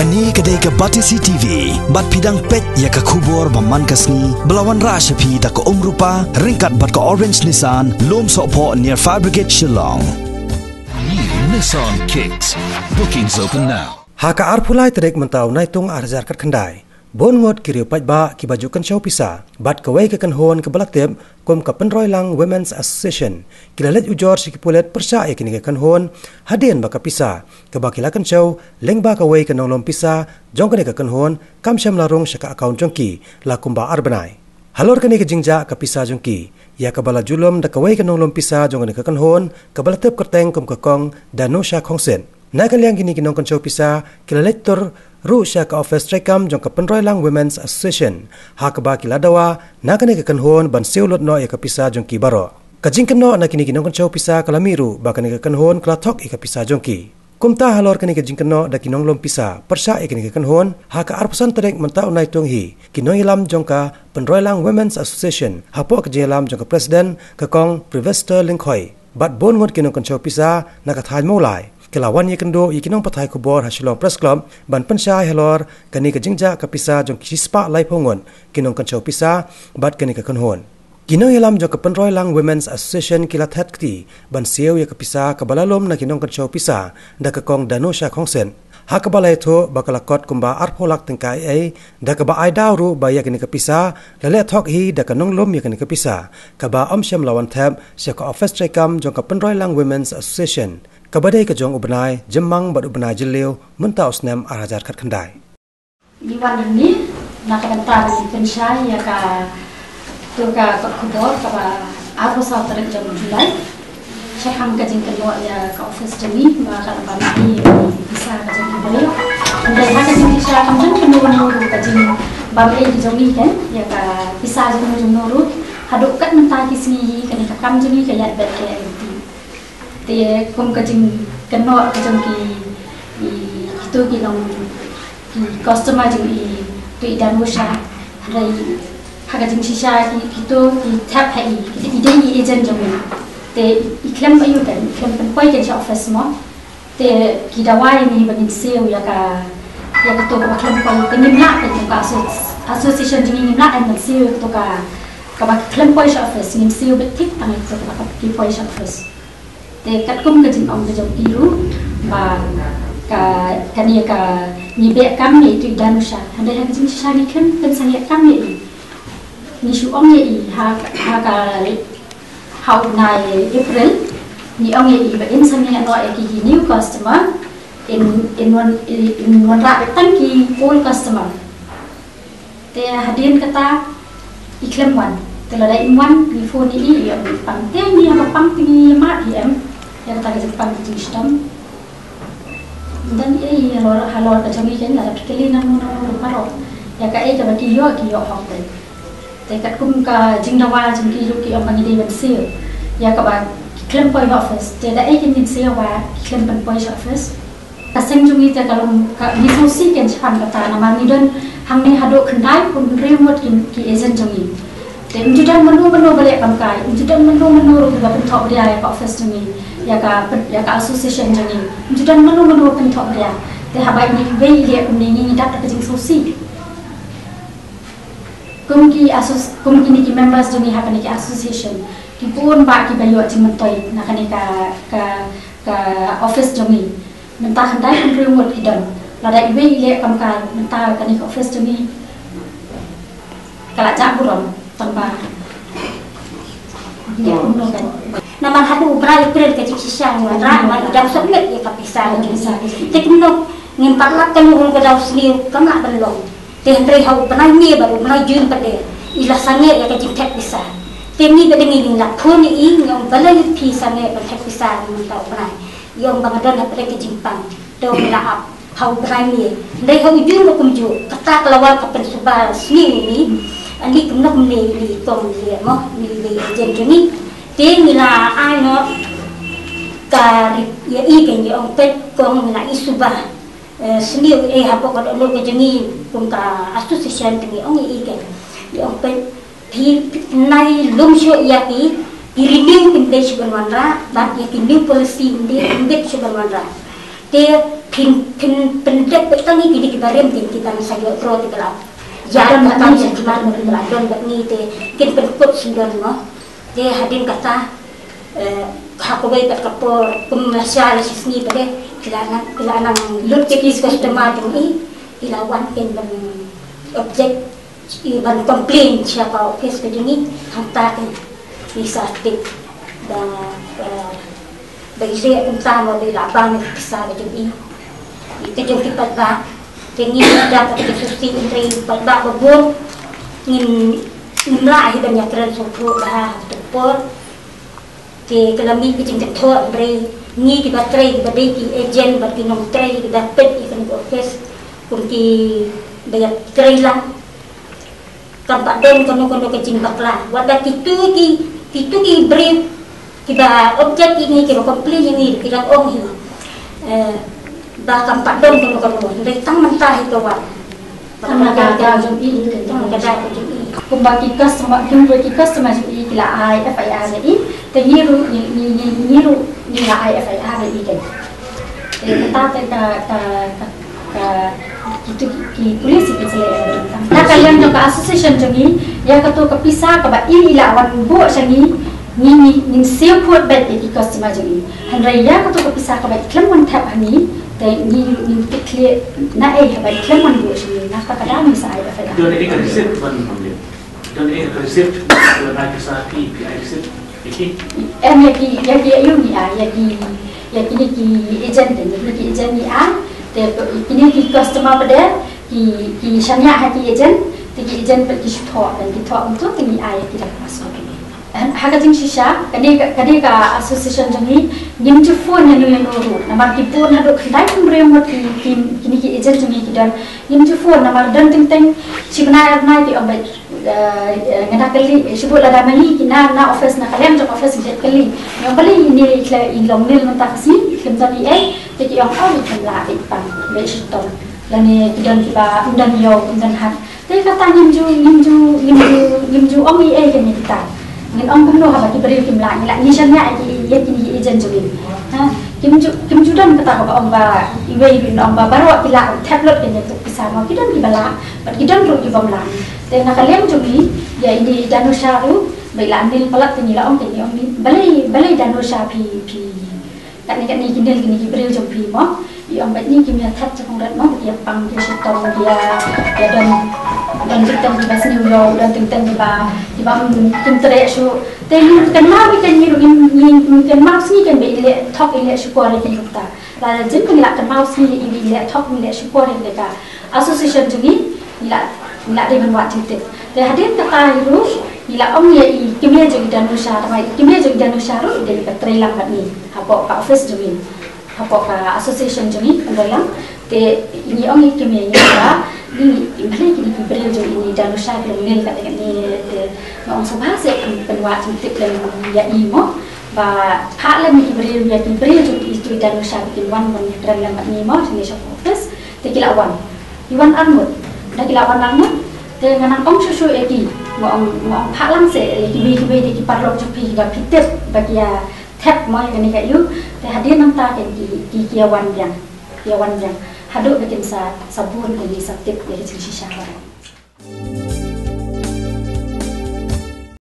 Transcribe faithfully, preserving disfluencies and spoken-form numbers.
Kane ka dei ka Batesi T V, bad phi dang peit ïa ka khubor ba man ka sngi, ba la wanrah sha phi da ka Umrupa, ryngkat bad ka Orange Nissan, Lum Sohphoh near Fire Brigade Shillong. New Nissan Kicks. Bookings open now. Ha ka arphew lai tarik mynta u Naitung ar hajar khatkhyndai, bun ngut ki riew paidbah kiba ju kynshew pisa bad kawei ka kynhun kaba la tip kum ka Pynroilang Women's Association, ki la leit ujor sha ki pulit pyrshah ïa kane ka kynhun, hadien ba ka pisa kaba ki la kynshew lyngba kawei ka nonglum pisa jong kane ka kynhun kam shym la rung sha ka account jong ki la kumba ar bnai. Halor kane ka jingjia ka pisa jong ki, ïa kaba la ju lum da kawei ka nonglum pisa jong kane ka kynhun kaba la tip kyrteng kum ka Kong Danusha Khongsit. Na ka liang kine ki nongkynshew pisa ki la leit tur ruh sha ka office treikam jong ka Pynroilang Women's Association, ha kaba ki la dawa na kane ka kynhun ban siew lut noh ïa ka pisa jong ki baroh. Ka jingkynnoh na kine ki nongkynshew pisa ka la mih ruh ba kane ka kynhun ka la thok ïa ka pisa jong ki. Kumta halor kane ka jingkynnoh da ki nonglum pisa pyrshah ïa kane ka kynhun, ha ka arphew san tarik mynta u Naitung hi, ki nongïalam jong ka Pynroilang Women's Association hapoh ka jingïalam jong ka President ka Kong Privester Lyngkhoi bad bun ngut ki nongkynshew pisa na ka thaiñ Mawlai, ki la wan ïakynduh ïa ki nongpathai khubor ha Shillong Press Club ban pynshai halor kane ka jingjia ka pisa jong ki shispah laiphew ngut ki nongkynshew pisa bad kane ka kynhun. Ki nongïalam jong ka Pynroilang Women's Association ki la thet kti ban siew ïa ka pisa kaba la lum na ki nongkynshew pisa da ka Kong Danusha Khongsit, ha kaba la ïathuh ba ka la kot kumba arphew lak tyngka ei ei, da kaba ai daw ruh ba ïa kane ka pisa la leh thok hi da ka nonglum ïa kane ka pisa, kaba ym shym la wan thep sha ka office treikam jong ka Pynroilang Women's Association, kaba dei ka jong u bnai Jymmang bad u bnai Jylliew mynta u snem ar hajar khatkhyndai. Ngi wan hangne na ka bynta ba ngin pynshai ïa kato ka kot khubor kaba arphew saw tarik jong u July, shaphang ka jingkynnoh ïa ka office jong ngi ba ka la bam ei ïa ka pisa ka jong ki briew. Hynrei ha ka jingshisha kam don kano kano ruh ka jingbam ei ka jong ngi, kan, ïa ka pisa jong uno jong uno ruh. Haduh kat mynta ki sngi hi kane ka kam jong ngi ka ïaid beit ka ïaid lynti. Te kum ka jingkynnoh ka jong ki, i, kito ki nong, ki customer jong i, to i Danusha. Hynrei ha ka jingshisha ki, kito ki thep ha i, ki, i dei i agent jong i. Te i khlem aiu, kan, i khlem pynpoi kan sha office mo. Te ki dawa ïa ngi ba ngin siew ïa ka, ïa kato kaba khlem poi. Te ngim lah, kan, ka asso-, association jong ngi ngim lah ban siew ïa kato ka, kaba khlem poi sha office, ngin siew beit thik tang ïa kato kaba ki poi sha office. Te katkum ka jingong ka jong i ruh ba ka, kane ka, ngi beh kam ïa i, to i Danusha. Hynrei ha ka jingshisha ngi khlem pynsangeh kam ïa i. Ngi shu ong ïa i ha, ha ka, ha u bnai April. Ngi ong ïa i ba in sangeh noh ïa ki new customer, in, in wan, in wanrah beit tang ki old customer. Te hadien kata i khlem wan. Te lada im wan ngi phone ïa i, i ong i pang. Te ngi haba pang te ngi mad hi, em. Ïa kata ka jingpang ka jingshitom. Ym don ei ei halor, halor ka jong ngi, kan, lada ki kylli nangno nangno ruh baroh, ïa kaei kaba ki ïoh, ki ïoh hok beit. Te katkum ka jingdawa jong ki ruh ki ong ba ngi dei ban siew ïa kaba ki khlem poi sha office. Te da ei kin ngin siew ba ki khlem pynpoi sha office? Ka seng jong ngi te ka long, ka, ngi sngewsih kein shaphang kata, namar ngi don hangne haduh khyndai phew hynriew ngut ki, ki agent jong ngi. Te ym ju don mano mano ba leh kam kai, ym ju don mano mano ruh ba pynthok bria ïa ka office jong ngi, ïa ka, ïa ka association jong ngi. Ym ju don mano mano ba pynthok bria. Te haba ngi wei i leh kumne, ngi, ngi dap da ka jingsngewsih. Kum ki asso-, kum kine ki members jong ngi ha kane ka association, ki bun bah kiba ïoh jingmyntoi na kane ka, ka, ka office jong ngi. Mynta khyndai phew hynriew ngut ki don. Lada iwei i leh kam kai, mynta kane ka office jong ngi ka la jah burom, tang ba ïa kumno kan. Namar haduh u bnai April ka jingshisha ngi wanrah, namar i dang submit ïa ka pisa ka jong i. Te kumno ngim pat lap kano kano ka daw sniew, kam lah ban long. Te hynrei ha u bnai May bad u bnai June pat de i la sangeh ïa ka jingthep pisa. Te ngi pat de ngi la phone ïa i, ngi ong balei phi sangeh ban thep pisa mynta u bnai. I ong ba nga don hapdeng ka jingpang. Te ngi la ap ha u bnai May. Hynrei ha u June ruh kumjuh, kata ka la wan ka pynsuba sniew ïa ngi. Ani kumno kumne ïa i kong ïa mo, ïa i agent jong ngi. Te ngi la ai noh ka rip ïa i, ka ngi ong peit kong, ngi la i suba. Eh, sniew ei hapoh ka dohnud ka jong ngi kum ka association, te ngi ong ïa i, ka ngi ong peit phi, phi nai lum shuh ïa ki, phi renew ym dei shuh ban wanrah, bad ïa ki new policy ym dei, ym dei shuh ban wanrah. Te phin, phin pyndep Tang ngi kini ki barim ki, ki tang sa ïoh pro ti ka la. Ïa ka tang sa jumar mo ti ka la don bad ngi te kin pynkut sendon mo. Te hadien kata, eh, ha kawei pat ka por kum la sha la shi sngi pat de ki la nang, ki la nang lut ki, ki customer jong i, ki la wan kin ban object, i ban complain sha ka office ka jong i, hangta kin i sa tip da, eh, ba i leh kumta mo ba i la bang ïa ki pisa ka jong i. Ïa ka jong ki paidbah. Te ngi da ka ki susi hynrei paidbah ba bun ngim, ngim lah hi ban ïa kren sngewthuh bha ha tu por. Te ka la mih ka jingkynthoh hynrei ngi kiba trei kiba dei ki agent bad ki nongtrei kiba peit ïa kane ka office kum kiba ïa trei lang. Kam pat don kano kano ka jingbakla. Wat ba kitu ki, kitu ki briew kiba object ïa ngi, kiba complain ïa ngi, ki dang ong hi, eh, ba kam pat don kano kano. Hynrei tang mynta hi ka wan. Tang na ka daw jong i, tang na ka daw jong i. Kumba ki customer, kumba ki customer jong i ki la ai F I R ïa i, te ngi ruh, ngi, ngi, ngi, ngi ruh ngi la ai F I R ïa i kan. Te kata te ka, ka, ka, ka, kitu ki, ki police ki sele. Na ka liang jong ka association jong i, ïa kato ka pisa kaba i, i la wan buh sha ngi, ngi, ngi, ngin siew khot bad ïa ki customer jong i. Hynrei ïa kato ka pisa kaba i khlem wan thep ha ngi, te ngi, ngin pynkhleh na ei haba i khlem wan buh sha ngi. Na kata ka daw ngi sa ai F I R. Don ei ka receipt ban, don ei ka receipt ban ai pisa, phi, phi ai receipt ïa ki? Em, ïa ki, ïa ki ïa u ngi ai, ïa ki, ïa kine ki agent, ïa kine ki agent ngi ai. Te kine ki customer pat de ki, ki shaniah ha ki agent, te ki agent pat ki shu thoh, te ki thoh kumto te ngi ai ïa ki da ka password. Ha ka jingshisha, ka dei ka, ka dei ka association jong ngi, ngim ju phone ïano ïano ruh. Namar ki phone haduh khyndai phew hynriew ngut ki, ki, kine ki agent jong ngi ki don. Ngim ju phone namar don teng teng shi bnai ar bnai ki ong beit, eh, eh, nga da kylli, shibun lada ma ngi ki na, na office, na ka liang jong office ngi kylli. Ngi ong balei ine i khlem, i long nil mynta ka sngi, i khlem don ei ei, te ki ong, oh, i khlem lah, i pang, beit shitom. Lane ki don kiba ym don ïew, ym don hat. Te kata ngim ju, ngim ju, ngim ju, ngim ju ong ei ei kane kita. Ngin ong kumno haba ki briew kim lah, ngi lah ngi shaniah ïa ki, ïa kine ki agent jong ngi. Ha, kim ju, kim ju don kata kaba ong ba iwei iwei ong ba baroh ki lah ban thep lut kane ka pisa mo, ki don kiba lah bad ki don ruh ki bym lah. Te na ka liang jong ngi, ïa ine i Danusha ruh ba i la nil palat te ngi la ong, te ngi ong balei, balei Danusha phi, phi Katne katne ki nil kine ki briew jong phi mo. I ong bad ngi kim ïa thep shaphang rat mo, ki ïa pang, ki ïa shitom, ki ïa, ïa don, don teng teng kiba sniew ïew, don teng teng kiba, kiba, mm, kim treh shuh. Te ngi kynmaw ïa kane ruh, ngi, ngi, ngi kynmaw sngi kan ba i leh thok, i leh shukor ïa ki kumta. Lada jin ngi la kynmaw sngi i leh thok, i leh shukor ïa ka association jong ngi, ngi la, ngi la dei ban wad jingtip. Te hadien kata hi ruh ngi la ong ïa i kmie jong i Danusha, tangba i kmie jong i Danusha ruh i dei ka trei lang bad ngi hapoh ka office jong ngi, hapoh ka association jong ngi, kan dei lang. Te ngi ong i kmie, ngi ong ba ngi, balei kine ki briew jong i Danusha ki long nil katne katne. Te nga ong sngewbha seh pyn, pynwad jingtip lem ïa i mo, ba phah lem ïa ki briew, ïa ki briew jong i tu i Danusha ba kin wan ban kren lem bad ngi mo, jong ngi sha office. Te ki la wan. Ki wan arngut. Da ki la wan arngut, te nga nang ong shuh shuh ïa ki. Nga ong, nga ong phah lang seh ïa kiwei kiwei de ki paralok jong phi kiba phi tip ba ki ïa thep mo ïa kane ka ïew. Te hadien nangta ki, ki, ki, ki ïa wan biang. Ki ïa wan biang. Haduh ba kin sa, sa bun kin sa tip ïa ka jingshisha.